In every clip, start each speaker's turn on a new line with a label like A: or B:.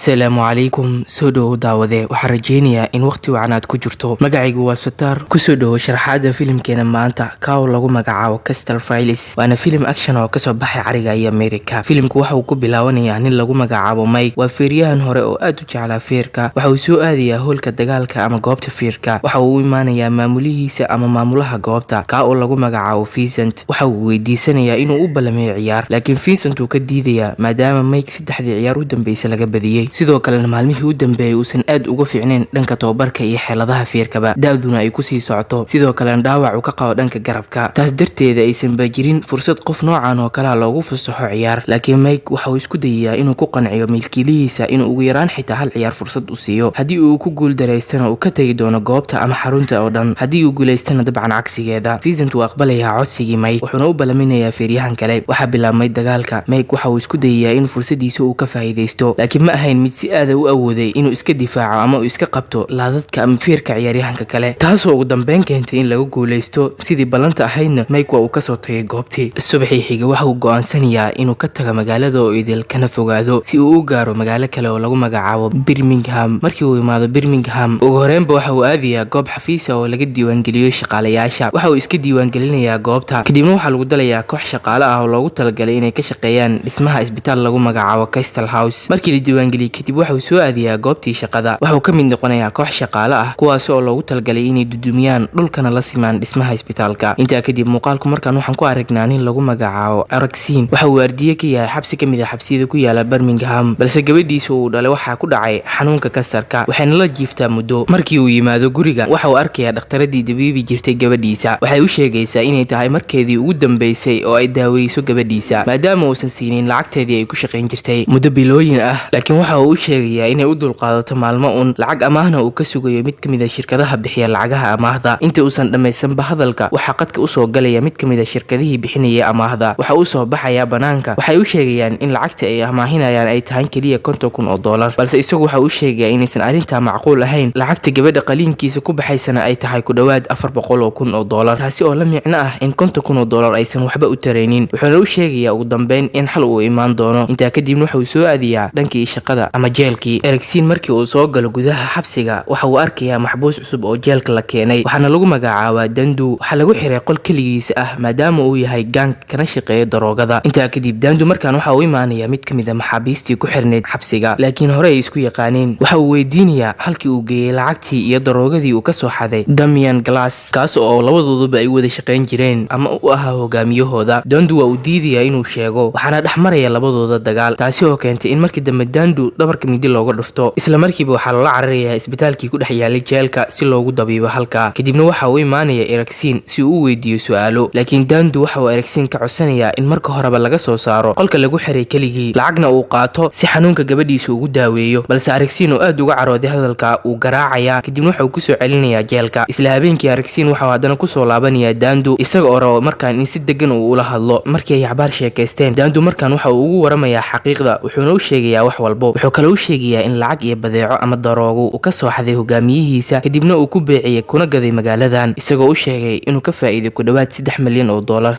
A: Assalaamu calaykum. Soo dhowow daawade, waxaan rajeynayaa in waqti wacan aad ku jirto. Magacaygu waa Sataar. Kusoo dhowo sharaxaada filimkeena maanta, kaw lagu magacaabo Castle Files, waana filim action oo kasoo baxay cariga iyo Amerika. Filimku waxa uu ku bilaabanayaa nin lagu magacaabo Mike. Waa feeryahan hore oo aad u jeclaa feerka. Waxa uu soo aadayaa hoolka dagaalka ama goobta feerka. Waxa uu u imaanayaa maamulihiisa ama maamulaha goobta, kaa oo lagu magacaabo Vincent. Waxa uu weydiisanayaa inuu u balameeyo ciyaar, laakiin Vincent uu ka diidayaa, maadaama Mike saddexdii ciyaar u dambeysay laga badiyey, sidoo kalena maalmihii u dambeeyay uusan aad uga fiicnayn dhanka tababarka iyo xeeladaha feerkaba, da-duna ay kusii socoto, sidoo kalena dhaawac uu ka qabo dhanka garabka. Taas darteeda aysan ba jirin fursad qof noocan oo kalea loogu fasaxo ciyaar. Laakiin Mike waxa uu isku dayayaa inuu ku qanciyo milkiilihiisa inuu ugu yaraan xitaa hal ciyaar fursad u siiyo. Haddii uu ku guuldaraystana, uu ka tegi doono goobta ama xarunta oo dhan. Haddii uu guulaystana, dabcan cagsigeeda. Vincent wuu aqbalayaa codsigii Mike, wuxuuna u balaminayaa feeryahan kale. Waxaa bilaabmay dagaalka. Mike waxa uu isku dayayaa in fursadiisa uu ka faa'iidaysto, laakiin ma ahayn mid si aada u awooday inuu iska difaaco ama uu iska qabto laadadka ama feerka ciyaaryahanka kale, taasoo ugu dambeyn keentay in lagu guulaysto. Sidii ballanta ahaydna, Mike waa uu kasoo tagay goobtii. Subaxii xiga waxa uu go'aansanayaa inuu ka tago magaalada oo idil, kana fogaado, si uu u gaaro magaalo kale oo lagu magacaabo Birmingham. Markii uu imaado Birmingham, ugu horreynba waxa uu aadayaa goob xafiisa oo laga diiwaangeliyo shaqaalayaasha. Waxa uu iska diiwaangelinayaa goobta, kadibna waxaa lagu dalayaa koox shaqaale ah oo loogu talagalay inay ka shaqeeyaan dhismaha isbitaal lagu magacaabo Castle House. Markii la diiwaangeliyey kadib, waxa uu soo aadayaa goobtii shaqada. Waxa uu ka mid noqonayaa koox shaqaale ah, kuwaas oo loogu talagalay inay dudumiyaan dhulkana la simaan dhismaha isbitaalka. Intaa kadib, muuqaalku markaan waxaan ku aragnaa nin lagu magacaabo Aragsiin. Waxa uu waardiye ka yahay xabsi ka mid ah xabsiyada ku yaala Birmingham, balse gabadhiisa uu dhalay waxaa ku dhacay xanuunka kansarka, waxayna la jiiftaa muddo. Markii uu yimaado guriga, waxa uu arkayaa dhakhtaradii dabiibi jirtay gabadhiisa. Waxay u sheegaysaa inay tahay markeedii ugu dambeysay oo ay daaweyso gabadhiisa, maadaama uusan siinin lacagteedii ay ku shaqayn jirtay muddo bilooyin ah. Laakiin waxa uu u sheegayaa inay u dulqaadato maalmo un, lacag amaahna uu ka sugayo mid ka mid ah shirkadaha bixiya lacagaha amaahda. Inta uusan dhammaysanba hadalka, waxaa qadka usoo galaya mid ka mid ah shirkadihii bixinaya amaahda. Waxa uu soo baxayaa banaanka. Waxay u sheegayaan in lacagta ay amaahinayaan ay tahay keliya $50,000, balse isagu waxa uu sheegayaa inaysan arrintaa macquul ahayn, lacagta gabadha qaliinkiisa ku baxaysana ay tahay ku dhowaad $400,000, taasi oo la micno ah in $50,000 aysan waxba u taraynin. Wuxuuna u sheegayaa ugu dambeyn in xal uu imaan doono. Intaa kadibna wuxuu soo aadiyaa dhankii shaqada ama jeelkii. Erigsiin markii uu soo galo gudaha xabsiga, waxa uu arkayaa maxbuus cusub oo jeelka la keenay, waxaana lagu magacaabaa Dandu. Waxaa lagu xiray qol keligiisa ah, maadaama uu yahay gang kana shaqeeya daroogada. Intaa kadib, Dandu markaan waxa uu imaanayaa mid ka mid ah maxaabiistii ku xirnayd xabsiga, laakiin hore ay isku yaqaaneen. Waxa uu weydiinayaa halkii uu geeyey lacagtii iyo daroogadii uu kasoo xaday Damian Glass, kaas oo labadooduba ay wada shaqayn jireen ama u ahaa hogaamiyahooda. Dandu waa uu diidayaa inuu sheego, waxaana dhex maraya labadooda dagaal, taasi oo keentay in markii dambe Dandu dhabarka midi looga dhufto. Isla markiiba waxaa loola cararayaa isbitaalkii ku dhex yaalay jeelka si loogu dabiibo halka. Kadibna waxa uu imaanaya Erigsiin si uu u weydiiyo su-aalo, laakiin Dandu waxa uu Erigsiin ka codsanayaa in marka horeba laga soo saaro qolka lagu xiray keligii, lacagna uu qaato si xanuunka gabadhiisa ugu daaweeyo. Balse Arigsiin oo aad uga carooday hadalka uu garaacayaa, kadibna waxa uu kusoo celinayaa jeelka. Isla habeenkii, Arigsiin waxa uu haddana kusoo laabanayaa Dandu, isaga oo rabo markaan in si degan uu ula hadlo. Markii ay cabaar sheekaysteen, Dandu markaan waxa uu ugu waramayaa xaqiiqda, wuxuuna u sheegayaa wax walbo. Wuxuu kale u sheegayaa in lacag iyo badeeco ama daroogo uu ka soo xaday hogaamiyihiisa, kadibna uu ku beeciyey kuna gaday magaaladan, isagoo u sheegay inuu ka faa'iiday ku dhowaad $3 milyan,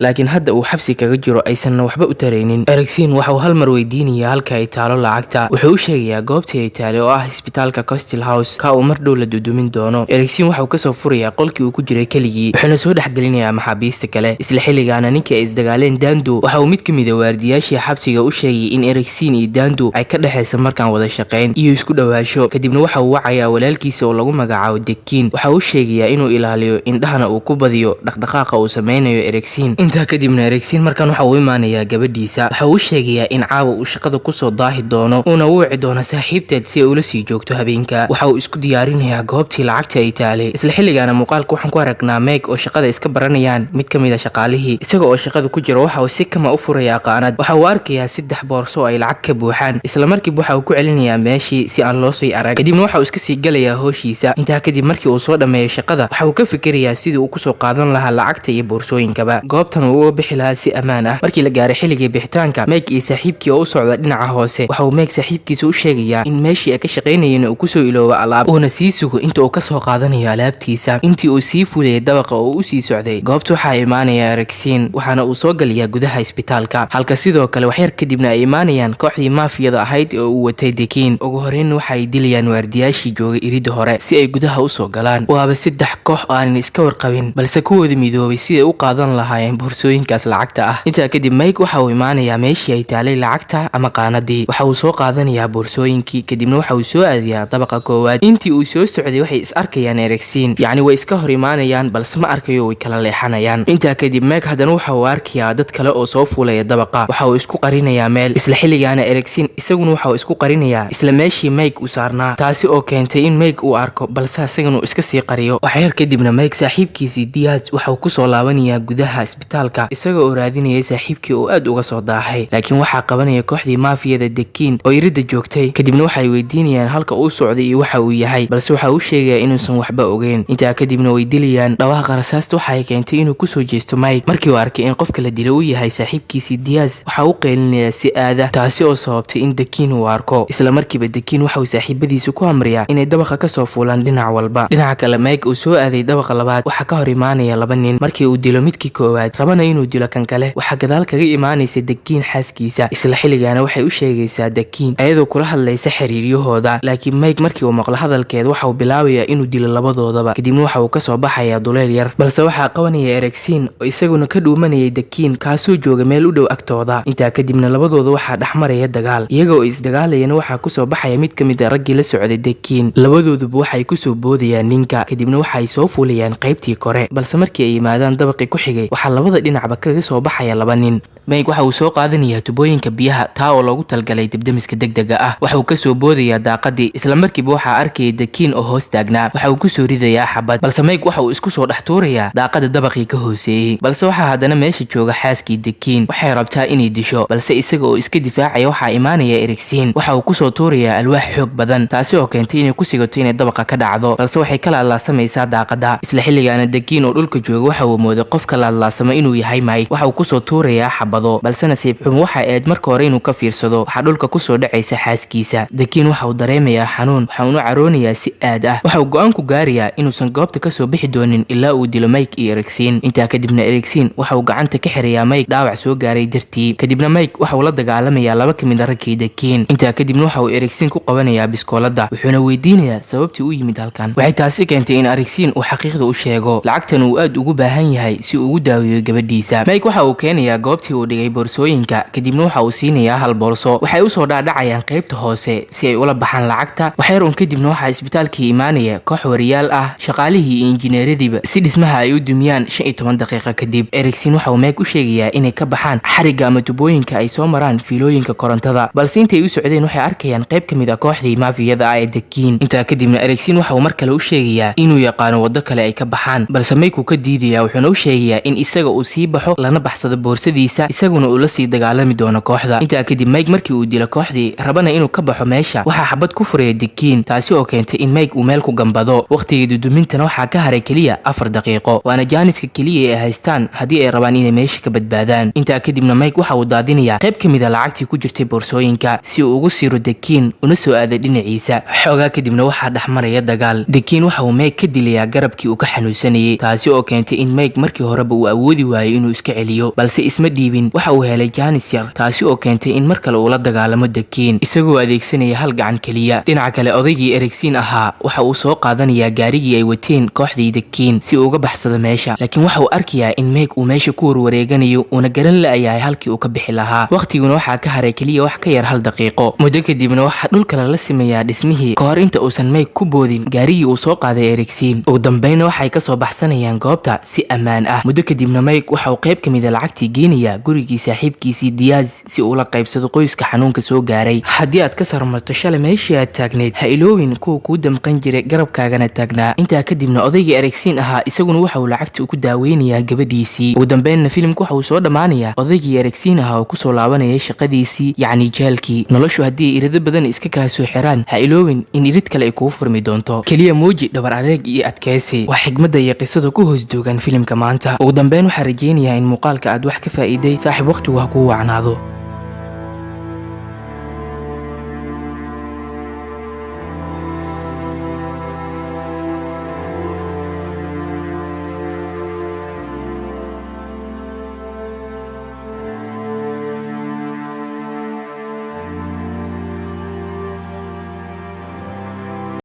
A: laakiin hadda uu xabsi kaga jiro, aysanna waxba u taraynin. Erigsiin waxa uu hal mar weydiinayaa halka ay taalo lacagta. Wuxuu u sheegayaa goobtii ay taalay oo ah isbitaalka Castle House, ka uu mar dhow la dudumin doono. Erigsiin waxa uu kasoo furayaa qolkii uu ku jiray keligii, wuxuuna soo dhexgelinayaa maxaabiista kale. Isla xilligaana, ninkii ay isdagaaleen Dandu waxa uu mid ka mid ah waardiyaashii xabsiga u sheegay in Erigsiin iyo Dandu ay ka dhexaysa markaan wada shaqayn iyo isku dhowaasho. Kadibna waxa uu wacayaa walaalkiisa oo lagu magacaabo Dekiin. Waxa uu sheegayaa inuu ilaaliyo, indhahana uu ku badiyo dhaqdhaqaaqa uu sameynayo Erigsiin. Intaa kadibna, Erigsiin markaan waxa uu imaanayaa gabadhiisa. Waxa uu sheegayaa in caawa uu shaqada kusoo daahi doono, uuna u wici doono saaxiibteed si ay ula sii joogto habeenka. Waxa uu isku diyaarinayaa goobtii lacagta ay taalay. Isla xilligaana, muuqaalka waxaan ku aragnaa Meg oo shaqada iska baranayaan mid ka mid ah shaqaalihii. Isaga oo shaqada ku jira, waxa uu si kama u furayaa qaanad. Waxa uu arkayaa saddex boorso oo ay lacag ka buuxaan. Isla markiiba waxa uu ku celinayaa meeshii si aan loo sii arag, kadibna waxa uu iska sii galayaa hooshiisa. Intaa kadib, markii uu soo dhammeeyo shaqada, waxa uu ka fikirayaa sidii uu kusoo qaadan lahaa lacagta iyo boorsooyinkaba, goobtan uu uga bixi lahaa si ammaan ah. Markii la gaaray xilligii bixitaanka, Meg iyo saaxiibkii oo u socda dhinaca hoose, waxa uu Meg saaxiibkiisa u sheegayaa in meeshii ay ka shaqaynayeen uu kusoo iloobo alaab, uuna sii sugo inta uu kasoo qaadanayo alaabtiisa. Intii uu sii fulayay dabaqa oo u sii socday goobta, waxaa imaanaya Erigsiin, waxaana uu soo galayaa gudaha isbitaalka, halka sidoo kale waxyar kadibna ay imaanayaan kooxdii maafiyada ahayd ee uu watay. watay Dekiin. Ugu horeyn waxa ay dilayaan waardiyaashii joogay iridda hore si ay gudaha usoo galaan. Waaba saddex koox oo aanan iska warqabin, balse kuwooda midoobay si ay u qaadan lahaayeen boorsooyinkaas lacagta ah. Intaa kadib Mike waxa uu imaanayaa meeshii ay taalay lacagta ama qaanadii. Waxa uu soo qaadanayaa boorsooyinkii, kadibna waxa uu soo aadayaa dabaqa koowaad. Intii uu soo socday waxay is arkayaan Erexin, yacni way iska hor imaanayaan, balse ma arkayo, way kala leexanayaan. Intaa kadib Mike haddana waxa uu arkayaa dad kale oo soo fuulaya dabaqa. Waxa uu isku qarinayaa meel. Isla xilligaana Erexin isaguna waxa uu isku qarinayaa isla meeshii Mike uu saarnaa, taasi oo keentay in Mike uu arko, balse isagana uu iska sii qariyo. Waxyar kadibna Mike saaxiibkiisii Diaz waxa uu kusoo laabanayaa gudaha isbitaalka, isagoo oo raadinaya saaxiibkii oo aad uga soo daahay, laakiin waxaa qabanaya kooxdii maafiyada Dekiin oo iridda joogtay. Kadibna waxay weydiinayaan halka uu socday iyo waxa uu yahay, balse waxa uu sheegaya inuusan waxba ogeyn. Intaa kadibna way dilayaan. Dhawaaqa rasaasta waxay keentay inuu kusoo jeesto Mike. Markii uu arkay in qofka la dilay uu yahay saaxiibkiisii Diaz, waxa uu qeylinayaa si aada, taasi oo sababtay in Dekiin uu arko. Isla markiiba Dekiin waxa uu saaxiibadiisa ku amriyaa inay dabaqa kasoo fuulaan dhinac walba. Dhinaca kale, Mike uu soo aaday dabaqa labaad waxaa ka hor imaanaya laba nin. Markii uu dilo midkii koowaad, rabana inuu dilo kan kale, waxaa gadaal kaga imaanaysa Dekiin xaaskiisa. Isla xilligaana waxay u sheegaysaa Dekiin ayadoo kula hadlaysa xiriiryahooda, laakiin Mike markii uu maqlo hadalkeed waxa uu bilaabayaa inuu dilo labadoodaba. Kadibna waxa uu kasoo baxayaa duleel yar, balse waxaa qabanaya Erexin oo isaguna ka dhuumanayay Dekiin, kaasoo jooga meel u dhow agtooda. Intaa kadibna labadooda waxaa dhexmaraya dagaal. Iyaga oo isdagaalayana waxaa kusoo baxaya mid ka mid a raggii la socday Dekiin. Labadooduba waxay kusoo boodayaan ninka, kadibna waxay soo fuulayaan qaybtii kore, balse markii ay yimaadaan dabaqii ku xigay waxaa labada dhinacba kaga soo baxaya laba nin. Mike waxa uu soo qaadanayaa tubooyinka biyaha, taa oo loogu talgalay debdemiska degdega ah. Waxa uu kasoo boodayaa daaqadii. Isla markiiba waxaa arkaya Dekiin oo hoos taagnaa. Waxa uu kusoo ridayaa xabad, balse Mike waxa uu isku soo dhex tuurayaa daaqada dabaqii ka hooseeyey. Balse waxaa haddana meesha jooga xaaskii Dekiin. Waxay rabtaa inay disho, balse isaga oo iska difaacaya waxaa imaanaya Erexin. Waxa uu kusoo tuurayaa alwaax xoog badan, taasi oo keentay inay ku sigato inay dabaqa ka dhacdo, balse waxay ka laadlaasamaysaa daaqada. Isla xilligaana Dekiin oo dhulka jooga waxa uu mooday qofka laadlaasama inuu yahay Mike. Waxa uu kusoo tuurayaa xabado, balse nasiib xumo waxa ahayd marka hore inuu ka fiirsado. Waxaa dhulka kusoo dhacaysa xaaskiisa. Dekiin waxa uu dareemayaa xanuun, waxa uuna caroonayaa si aad ah. Waxa uu go'aan ku gaarayaa inuusan goobta kasoo bixi doonin ilaa uu dilo Mike iyo Erexin. Intaa kadibna Erexin waxa uu gacanta ka xirayaa Mike dhaawac soo gaaray dartii. Kadibna Mike waxa uu la dagaalamayaa laba ka mid a raggii Dekiin. Intaa kadibna waxa uu Erexin ku qabanayaa biskooladda, wuxuuna weydiinayaa sababtii u yimid halkan. Waxay taasi keentay in Erexin uu xaqiiqda u sheego, lacagtan uu aad ugu baahan yahay si uu ugu daaweeyo gabadhiisa. Mike waxa uu keenayaa goobtii uu dhigay boorsooyinka, kadibna waxa uu siinayaa hal boorso. Waxay usoo dhaadhacayaan qaybta hoose si ay ula baxaan lacagta. Waxyar un kadibna waxaa isbitaalkii imaanaya koox wariyaal ah, shaqaalihii iyo injineeradiiba, si dhismaha ay u dumiyaan. 15 daqiiqo kadib Erexin waxa uu Mike u sheegayaa inay ka baxaan xarigga ama tubooyinka ay soo maraan fiilooyinka korontada, balse intay u socdeen waxay arkayaan qayb ka mid ah kooxdii maafiyada ah ee Dekiin. Intaa kadibna Erexin waxa uu mar kale u sheegayaa inuu yaqaano waddo kale ay ka baxaan, balse Mike uu ka diidaya, wuxuuna u sheegayaa in isaga uu sii baxo lana baxsado boorsadiisa, isaguna uu la sii dagaalami doono kooxda. Intaa kadib Mike markii uu dilo kooxdii, rabana inuu ka baxo meesha, waxaa xabad ku furaya Dekiin, taasi oo keentay in Mike uu meel ku gambado. Waqtigii dudumintana waxaa ka haray keliya 4 daqiiqo, waana jaaniska keliya ay haystaan haddii ay rabaan inay meesha ka badbaadaan. Intaa kadibna Mike waxa uu daadinayaa qayb ka mid a lacagtii ku jirtay boorsooyinka si uu ugu siro Dekiin una soo aaday dhinaciisa. Xoogaa kadibna waxaa dhexmaraya dagaal. Dekiin waxa uu Mike ka dilayaa garabkii uu ka xanuunsanayay, taasi oo keentay in Mike markii horeba uu awoodi waayo inuu iska celiyo, balse isma dhiibin. Waxa uu helay jaanis yar, taasi oo keentay in mar kale uu la dagaalamo Dekiin isagoo adeegsanaya hal gacan keliya. Dhinaca kale, odaygii Erexin ahaa waxa uu soo qaadanayaa gaarigii ay wateen kooxdii Dekiin si uu uga baxsado meesha, laakiin waxa uu arkayaa in Mike uu meesha ku warwareeganayo, uuna garan la'yahay halkii uu ka bixi lahaa. Waqtiguna waxaa ka haray keliya wax ka yar hal daqiiqo. Muddo kadibna waxaa dhulka lala simayaa dhismihii ka hor inta uusan Mike ku boodin gaarigii uu soo qaaday Erexin. Ugu dambeynna waxay kasoo baxsanayaan goobta si ammaan ah. Muddo kadibna Mike waxa uu qayb ka mid a lacagtii geenayaa gurigii saaxiibkiisii Diaz si uu ula qaybsado qoyska xanuunka soo gaaray. Haddii aad ka sarmarto shalay meeshii aad taagnayd, ha iloowin kuwa kuu damqan jiray, garabkaagana taagnaa. Intaa kadibna odaygii Erexin ahaa isaguna waxa uu lacagtii ku daaweynayaa gabadhiisii. Ugu dambeynna filimku waxa uu soo dhammaanayaa odaygii Erexin ahaa oo kusoo laabanaya shaqadiisii, yacni jeelkii. Noloshu haddii ay irido badan iska kaa soo xiraan, ha iloowin in irid kale ay kugu furmi doonto. Keliya muuji dhabar adeeg iyo adkeysi. Waa xigmadda iyo qisada ku hoos duugan filimka maanta. Ugu dambeyn waxaa rajeynayaa in muuqaalka aad wax ka faa'iiday. Saaxiib, waqtigu ha kuu wacnaado.